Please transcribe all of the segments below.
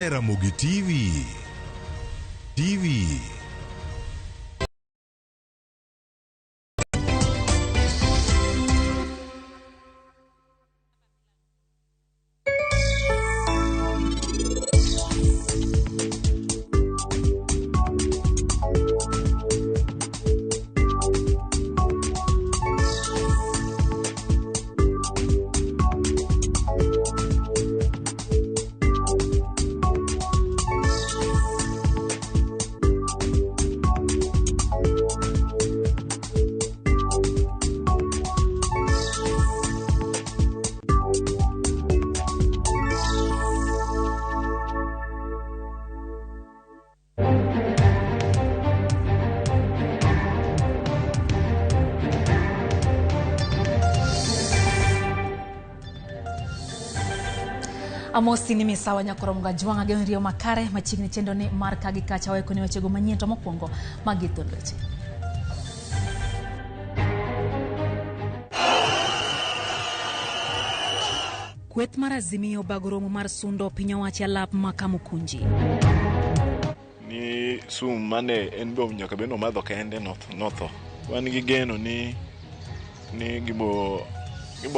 Ramogi TV. TV. Amosi ni misawa nyakoromga jwang' ageno riyo makare machiegni chendo ni mar ka gi kacha waiko ni wechego manyien to mokwongo magi thuond weche. Kweth mar Azimio obago romo mar sundo piny owacho e alap ma Kamukunji. Ni sum mane en be nyaka bed ni omadho kende notho. Wan gi geno ni gibo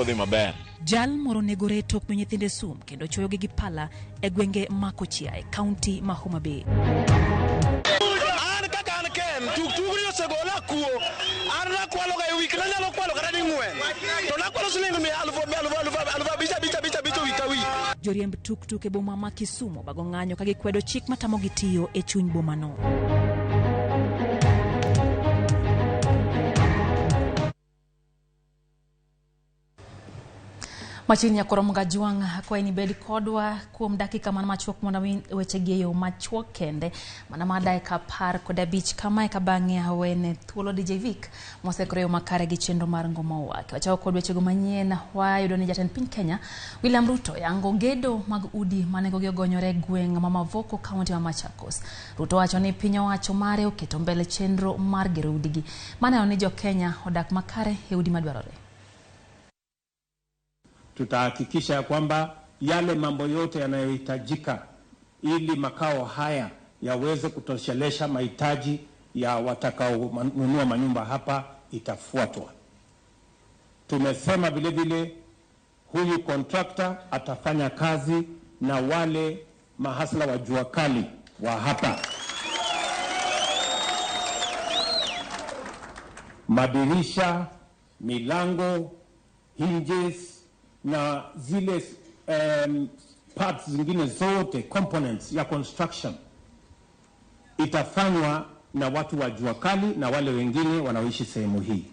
dhi maber. Jal moro negore tok miyo nyithinde sum kendo chwoyogi gi pala e gwenge ma Kochia e kaunti ma Homa Bay. An kaka an ken, tuk-tuk ni osegola kuo. An nakwalo ga e wik, nanyalo kwalo kata ding'wen. To nakwalo siling mia alufu abich abich abich abich wik ka wik. Joriemb tuk-tuk e boma ma Kisumu bago ng'anyo ka gikwedo chik matamogi tiyo e chuny bomano. Machiegni nyakoro Jwang' akwayi ni bed kodwa kuom dakika mana machuok mondo weche gi e yo machuok kende mana ma dakika 15 kamae ka bang'e awene thuolo DJ Vic mosekore yo makare gi chenro mar Ngoma Owake. Wachako kod wechego manyien, wayudo ni jatend piny Kenya William Ruto yango gedo mag udi manengogi ogonyore e gweng' ma Mavoko, kaunti ma Machakos. Ruto wacho ni piny owacho mare oketo mbele chenro mar gero udigi maneno ni jo Kenya odak makare e udi madwarore. Tutahakikisha kwamba yale mambo yote yanayohitajika ili makao haya yaweze kutoshelesha mahitaji ya watakaonunua manyumba hapa itafuatwa. Tumesema vile vile huyu contractor atafanya kazi na wale mahasla wa jua kali wa hapa. Madirisha, milango, hinges na zile parts zingine zote components ya construction itafanywa na watu wa jua kali na wale wengine wanaoishi sehemu hii.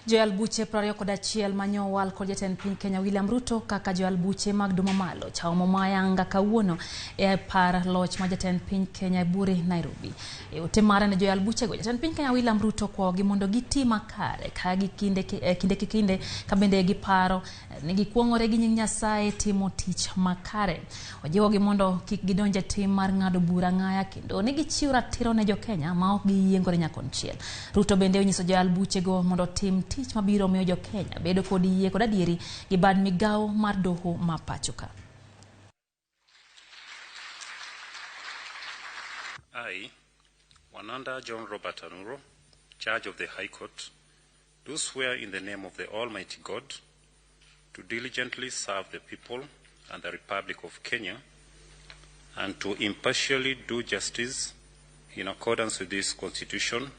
Joyal buche 21 manyowal kod jatend piny Kenya William Ruto kaka joyal buche mag Duma Malo chaomo mayanga kawuono e par loch ma jatend piny Kenya e Bure, Nairobi. E ote mare ne joyal buchego, jatend piny Kenya William Ruto kwayogi mondo giti makare ka gi kinde ki kinde ka bende giparo ni gikuong'ore gi nying Nyasaye timo tich makare. Ojiwogi mondo kik gidonj e tim mar ng'ado bura ng'aya kendo ni gichiw ratiro ne jo-Kenya ma ok giyiengore nyakonchiel. Ruto bende onyiso joyal buchego mondo otim tich mabiro miyo jo-Kenya bedo kod yie kod adieri gi bad migawo mar doho ma pacho ka. I, Wananda John Robert Anuro, Judge of the High Court, do swear in the name of the Almighty God to diligently serve the people and the Republic of Kenya and to impartially do justice in accordance with this Constitution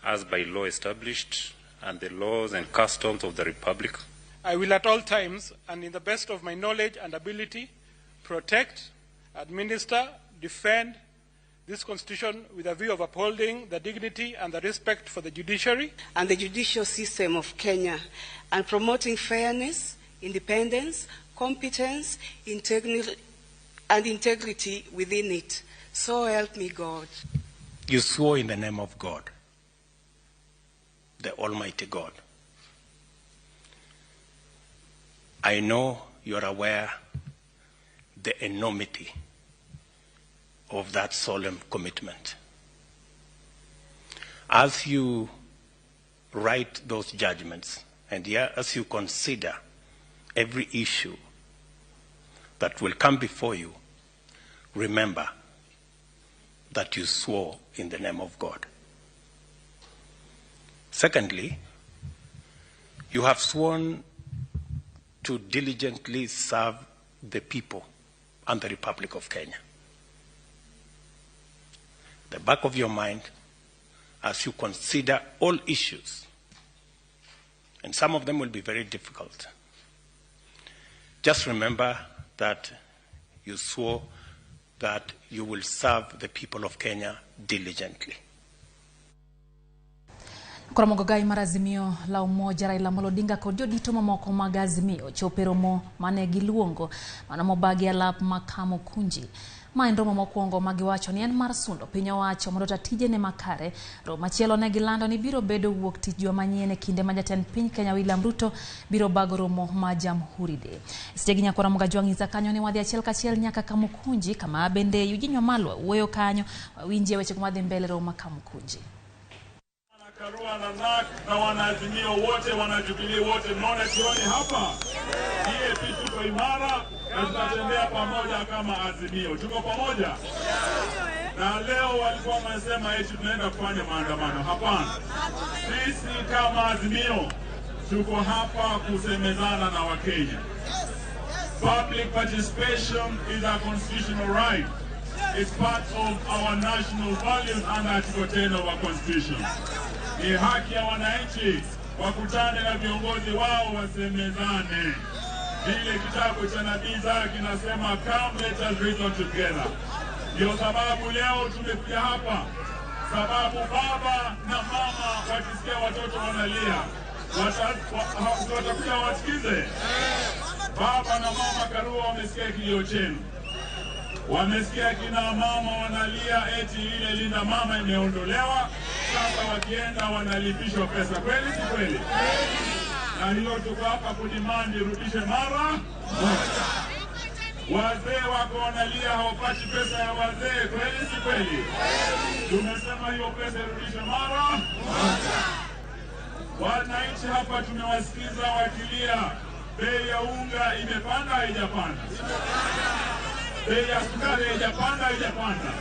as by law established and the laws and customs of the Republic. I will at all times and in the best of my knowledge and ability protect, administer, defend this Constitution with a view of upholding the dignity and the respect for the judiciary and the judicial system of Kenya and promoting fairness, independence, competence, and integrity within it. So help me God. You swore in the name of God, the Almighty God. I know you are aware the enormity of that solemn commitment. As you write those judgments and as you consider every issue that will come before you, Remember that you swore in the name of God. Secondly, you have sworn to diligently serve the people and the Republic of Kenya. The back of your mind, as you consider all issues, and some of them will be very difficult, just remember that you swore that you will serve the people of Kenya diligently. Koro gai mar Azimio la Umoja Raila Amolo Odinga kod jodito mamoko mag Azimio chopo e romo mane giluongo mano mobagi alap ma Kamukunji. Ma en romo mokwongo ma giwacho ni en mar sundo piny owacho mondo ota tijene makare. Romo machielo ne gilando ni biro bedo wuok tich juma manyien e kinde ma jatend piny Kenya William Ruto biro bago romo ma Jamhuri Day. Sechegi nyakwara Mugajwang' nyisa kanyo ni wadhi achiel kachiel nyaka Kamukunji kama bende Eugene Wamalwa wuoyo kanyo wawinjie weche madhi mbele romo ma Kamukunji. Karua na NAK na wanaazimio wote, wanajubilee wote, mnaona jioni hapa DAP tuko imara na tunatembea pamoja kama Azimio, tuko pamoja. Na leo walikuwa wanasema eti tunaenda kufanya maandamano. Hapana, sisi kama Azimio tuko hapa kusemezana na Wakenya. Public participation is a constitutional right. It's part of our national values under Article 10 of our Constitution. Ni haki ya wananchi wakutane na viongozi wao wasemezane. Vile kitabu cha Nabii Isaya kinasema, come let us reason together. Ndio sababu leo tumekuja hapa, sababu baba na mama wakisikia watoto wanalia watakuja wasikize. Baba na mama Karua wamesikia kilio chenu, wamesikia kina mama wanalia eti ile linda mama imeondolewa, sasa wakienda wanalipishwa pesa. Kweli si kweli? Na hiyo tuko hapa kudimandi rudishe mara moja. Wazee wako wanalia hawapati pesa ya wazee. Kweli si kweli? Tumesema hiyo pesa irudishe mara moja. Wananchi hapa tumewasikiza wakilia bei ya unga imepanda haijapanda? Bei ya sukari haijapanda haijapanda?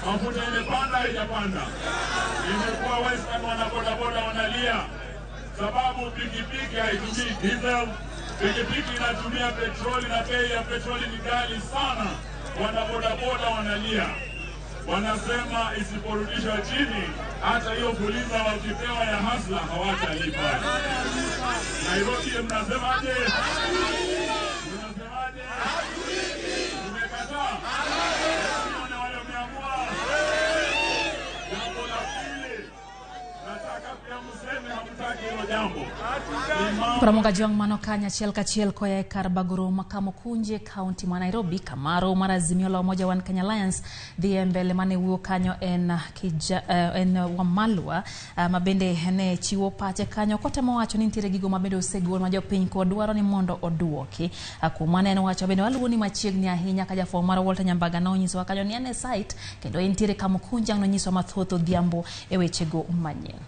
Mafuta imepanda haijapanda? Imekuwa Western wanabodaboda wanalia sababu pikipiki haitumii diesel, pikipiki inatumia petroli na bei ya petroli ni ghali sana. Wanabodaboda wanalia, wanasema isiporudishwa chini hata hiyo fuliza wakipewa ya hasla hawatalipa. Nairobi mnasemaje? Mnasemaje? Tumekataa. Tunaona wale wameamua. Jambo la pili, nataka pia mseme hamtaki hilo jambo. Ramoga Jwang' mano kanyo achiel kachiel koa e kar bago romo ma Kamukunji e kaunti ma Nairobi kama romo mar Azimio la Umoja One Kenya Alliance dhi e mbele mane wuo kanyo en Wamalwa ma bende ne chiwo pache kanyo kotemo wacho ni nitiere gigo ma bende osegol ma jopiny kod dwaro ni mondo oduoki. Kuom mano en wacho bende waluwo ni machiegni ahinya ka jafwambo mar Walter Nyambaga nonyisowa kanyo ni en e site kendo entiere Kamukunji ang' nonyisowa mathoth odhiambo e wechego manyien.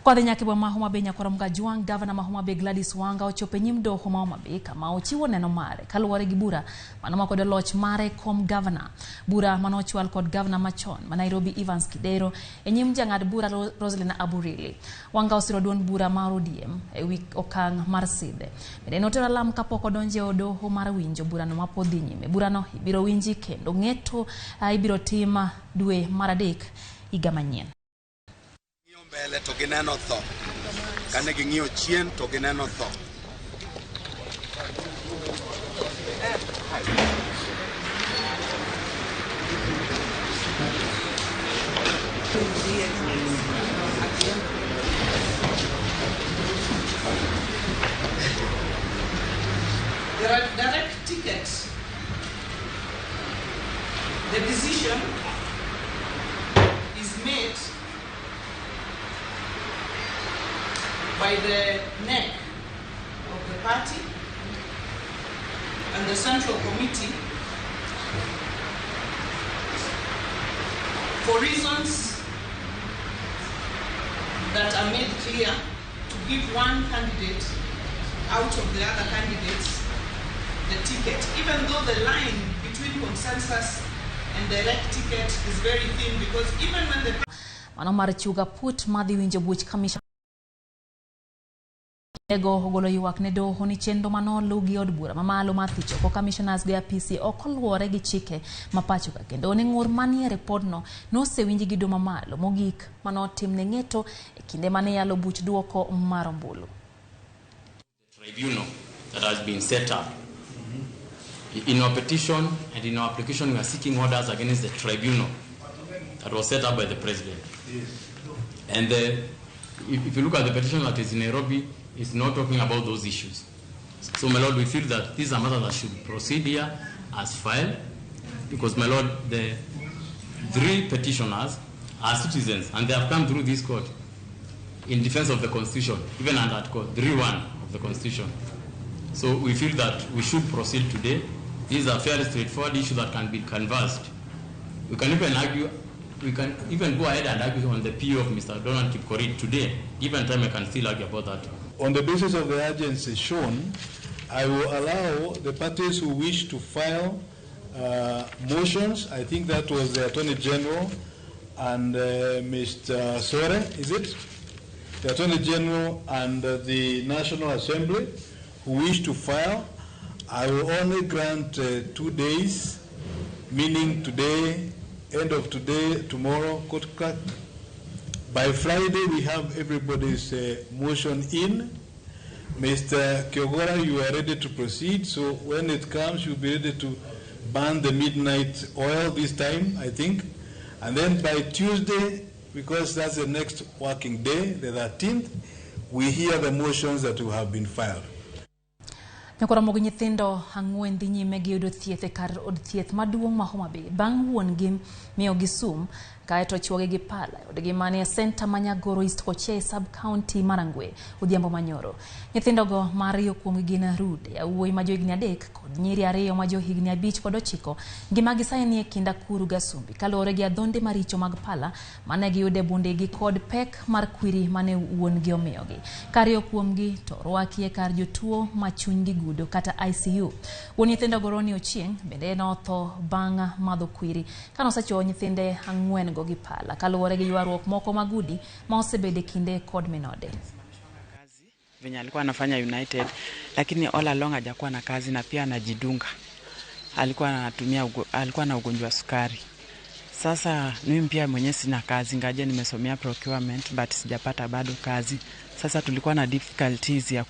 Kwadhi nyaka e boma ma Homa Bay nyakwara Mugajwang', gavana ma Homa Bay Gladys Wanga ochopo e nyim doho ma Homa Bay kama ochiwo neno mare kaluwore gi bura manomako kod loch mare kom gavana. Bura manochwal kod gavana machon ma Nairobi Evans Kidero e nyim jang'ad bura Roselyn Aburili. Wanga osiro duond bura mar ODM e wi okang' mar sidhe. Bende notero alam kapok odonjo e doho mar winjo burano mapod dhi nyime. Burano ibiro winji kendo ng'eto ibiro tim dwe mar 3 higa manyien. Mbele to gineno tho, kane ging'iyo chien to gineno tho. The direct ticket, the decision is made by the neck of the party and the Central Committee for reasons that are made clear to give one candidate out of the other candidates the ticket, even though the line between consensus and direct ticket is very thin, because even when the Mano mar chuga put madhi winjo buch kamishna ego ogolo ywak ne doho ni chenro manolu gi od bura mamalo mar thicho oko commissioners go e apisi ok oluwore gi chike ma pacho ka, kendo ni ng'ur manie ripodno nosewinji gi doho mamalo mogik manotimne ng'eto e kinde mane yalo buch duoko mar ombulu. Tribunal that has been set up. In our petition and in our application, we are seeking orders against the tribunal that was set up by the president. Yes. And if you look at the petition that is in Nairobi, it's not talking about those issues. So, my lord, we feel that these are matters that should proceed here as filed, because, my lord, the three petitioners are citizens and they have come through this court in defense of the Constitution, even under Article 3.1 of the Constitution. So we feel that we should proceed today. This is a fairly straightforward issue that can be canvassed. We can even argue, we can even go ahead and argue on the PO of Mr. Donald Kipkorir today. Given time, I can still argue about that. On the basis of the urgency shown, I will allow the parties who wish to file motions. I think that was the Attorney General and Mr. Sore, is it? The Attorney General and the National Assembly who wish to file. I will only grant 2 days, meaning today, end of today, tomorrow, court clerk. By Friday, we have everybody's motion in. Mr. Kiogora, you are ready to proceed, so when it comes, you'll be ready to burn the midnight oil this time, I think. And then by Tuesday, because that's the next working day, the 13th, we hear the motions that will have been filed. Nyakoromo gi nyithindo ang'wen dhi nyime gi yudo thieth e kar od thieth maduong' ma Homa Bay bang' wuon-gi miyogi sum kaeto chuogi gi pala e odgi manie senta ma Nyagoro East Kochia e sub-county mar Rangwe odhiambo manyoro. Nyithindogo ma ariyo kuomgi gin rude, yawuoyi ma johigni 3 kod nyiri 2 ma johigni 5 kod 9 ngimagi sani nie kind akuru gasumbi kaluwore gi adhonde maricho mag pala mane giyudo e bundegi kod pek mar kwiri mane wuon-gi omiyogi. Ka ariyo kuomgi to orwaki e kar jotuo ma chunygi gudo kata ICU. Wuon nyithindogo Ronnie Ochieng' bende notho bang' madho kwiri kanosechuoyo nyithinde 4 go gi pala kaluwore gi ywaruok moko mag udi ma osebedo e kinde kod minode. Venye alikuwa anafanya United, lakini all along hajakuwa na kazi na pia anajidunga. Alikuwa na ugonjwa wa sukari. Sasa mimi pia mwenyewe sina kazi, ngaje nimesomea procurement but sijapata bado kazi. Sasa tulikuwa na difficulties ya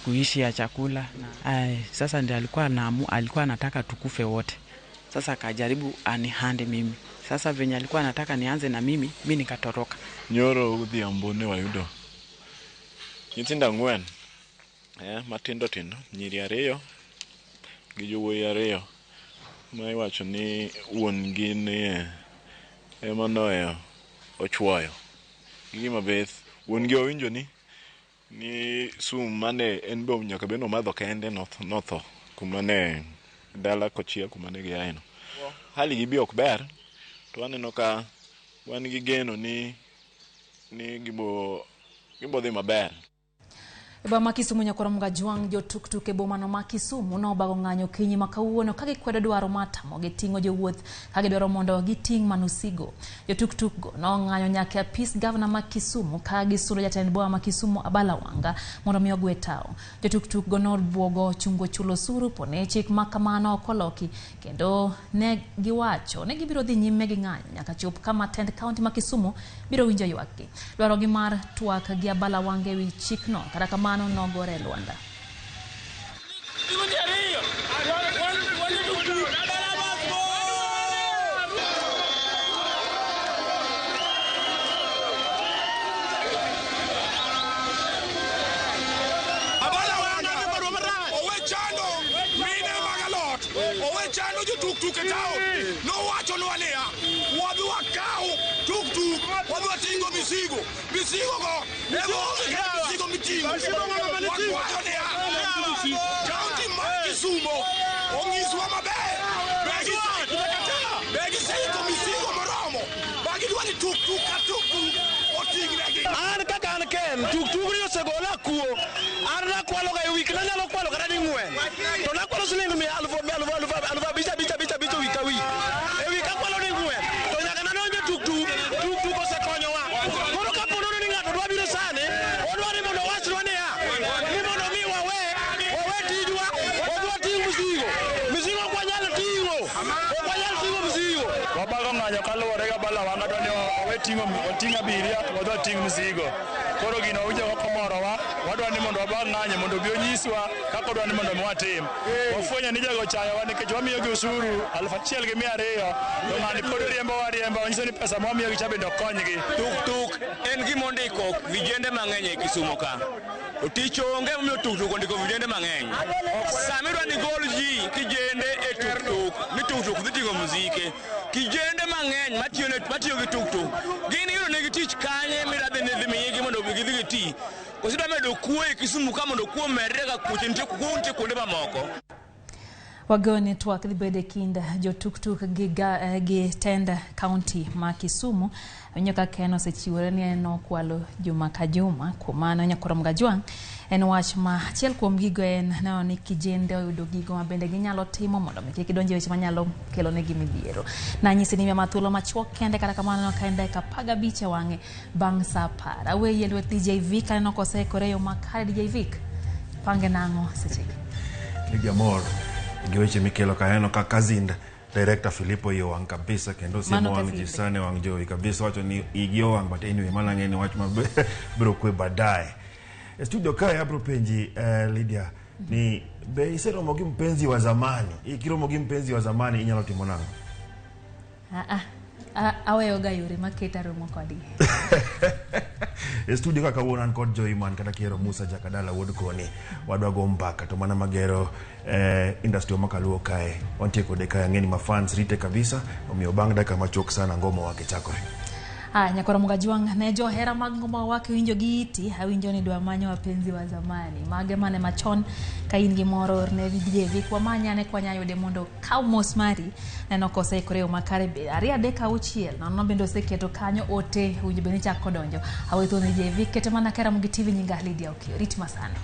kuishi, ya chakula. Sasa ndiye alikuwa anataka tukufe wote. Sasa akajaribu anihande mimi. Sasa venye alikuwa anataka nianze na mimi, mimi nikatoroka. Nyoro odhiambo ne wayudo nyithindo 4 matindo tindo, nyiri 2 gi jowuoyi 2 ma iwacho ni wuon-gi ni ema noyo ochuoyo gi gima beth. Wuon-gi owinjo ni sum mane en be nyaka bed ni omadho kende notho kuma ne dala Kochia kuma ne giaeno. Hali gi bi ok ber, to waneno ka wan gi geno ni gibo dhi maber. E boma ma Kisumu Nyakoromo Gajwang' jotuktuk e bomano ma Kisumu nobago ng'anyo okinyi ma kawuono ka gikwedo dwaro mar tamogi ting'o jowuoth ka gidwaro mondo giting' mana osigo. Jotuktuk go nong'anyo nyaka e apis gavana ma Kisumu ka gisundo jatend boma ma Kisumu Abala Wanga mondo mi ogwe tao. Jotuktuk go nobuogo chungo chulo osuru pone chik ma kamano ok oloki, kendo ne giwacho ne gibiro dhi nyime gi ng'anyo nyaka chop kama tend kaunti ma Kisumu biro winjo ywakgi. Dwarogi mar twak gi Abala Wanga ewi chikno kata kamano nogore Lwanda. Abala Wanga owe chando mine mag alot, owe chando jotuktuk e town. Nowachonwa niya, wadhi wakaw tuktuk, wadhi wating'o misigo, misigo go ema onge kata misigo miting'o. Wakwayo niya, kaunti mar Kisumo onyiswa maber, be giseiko misigo moromo ma gidwa ni tuktuk ka tuktuk oting'negi. An kaka an Ken, tuktuk ni osegola kuo. An nakwalo ga e wik nanyalo kwalo kata ding'wen. To nakwalo siling mia alufu Wabago ng'anyo kaluwore gi Abala Wanga dwa ni owe ting'o oting' abiria to wadhi wating' mzigo. Koro gino wawinjo kaka omorowa, wadwa ni mondo wabag ng'anyo mondo obi onyiswa kaka odwa ni mondo mi watim. Wafwenyo ni jogo ochayowa nikech wamiyogi osuru 1200 to ng'ani pod riembowa ariemba, wanyiso ni pesa mwamiyogi cha bende ok konygi. Tuktuk en gima ondiko vijende mang'eny e Kisumo ka. To tich onge momiyo tuktuk ondiko vijende mang'eny. Sama idwa ni gol ji kijende e tuktuk, ni tuktuk dhi ting'o mzike. Kijende mang'eny matiyo matiyo gi tuktuk, gin iyudo negi tich kanye midwa dhi ni dhi miyigi mondo gidhi giti. Koso idwa medo kuo e Kisumu ka mondo kuo omedre ka kuoche nitie kuo nitie kuonde mamoko. Wagoni twak dhi bedo e kind jotuktuk gi, gi tend kaunti ma Kisumu. Winjo kaka en osechiwore ni en okwalo juma ka juma. Kuom mano Nyakwar Mgajwang' en wach ma achiel kuom gigo en neno ni kijende oyudo gigo ma bende ginyalo timo mondo mi kik gidonj e weche manyalo kelo negi midhiero. Nanyisi ni miya thuolo machuok kende kata kamano ka en dakika 15 e wang'e bang' saa 10. Aweyi e lwet DJ Vic aneno koseikore e yo makare. DJ Vic, pange nang'o sechegi? Lydia amor gi weche mikelo ka aneno ka cousin director Filippo iye owang' kabisa kendo Mano siemo wang' ji cousin. sana e wang' jowi kabisa wacho ni igi owang' but anyway mano ang'e ni wach maber biro kwe baadaye. E studio kae abro penji Lydia ni be iseromo gi mpenzi wa zamani? Ikiromo gi mpenzi wa zamani inyalo timo nang'o? Ah, ah, aweyoga yore maketa romo kodgi. E studio ka kawuono an kod Joyman kata Kiero Musa Jakadala wuod Koni. Wadwa go mbaka to mana magero industry ma kaluo kae. Wantie kode kae ang'e ni ma fans rite kabisa omiyo bang' dakika machuok sana ngoma wake chakore. Ah, Nyakwar Mgajwang' ne johera mag ngoma wake winjo gi iti awinjo ni dwa manyo wapenzi wa zamani mage mane machon ka in gi moro orne DJ Vic wamanyane kwanya yude mondo kaw mos mari neno koseikore yo makare be 2 3 6 nono bende oseketo kanyo ote winjo bende chako donjo awe thuolo ne DJ Vic kete mana Karamogi TV nyinga Lydia Okiyo rit masano.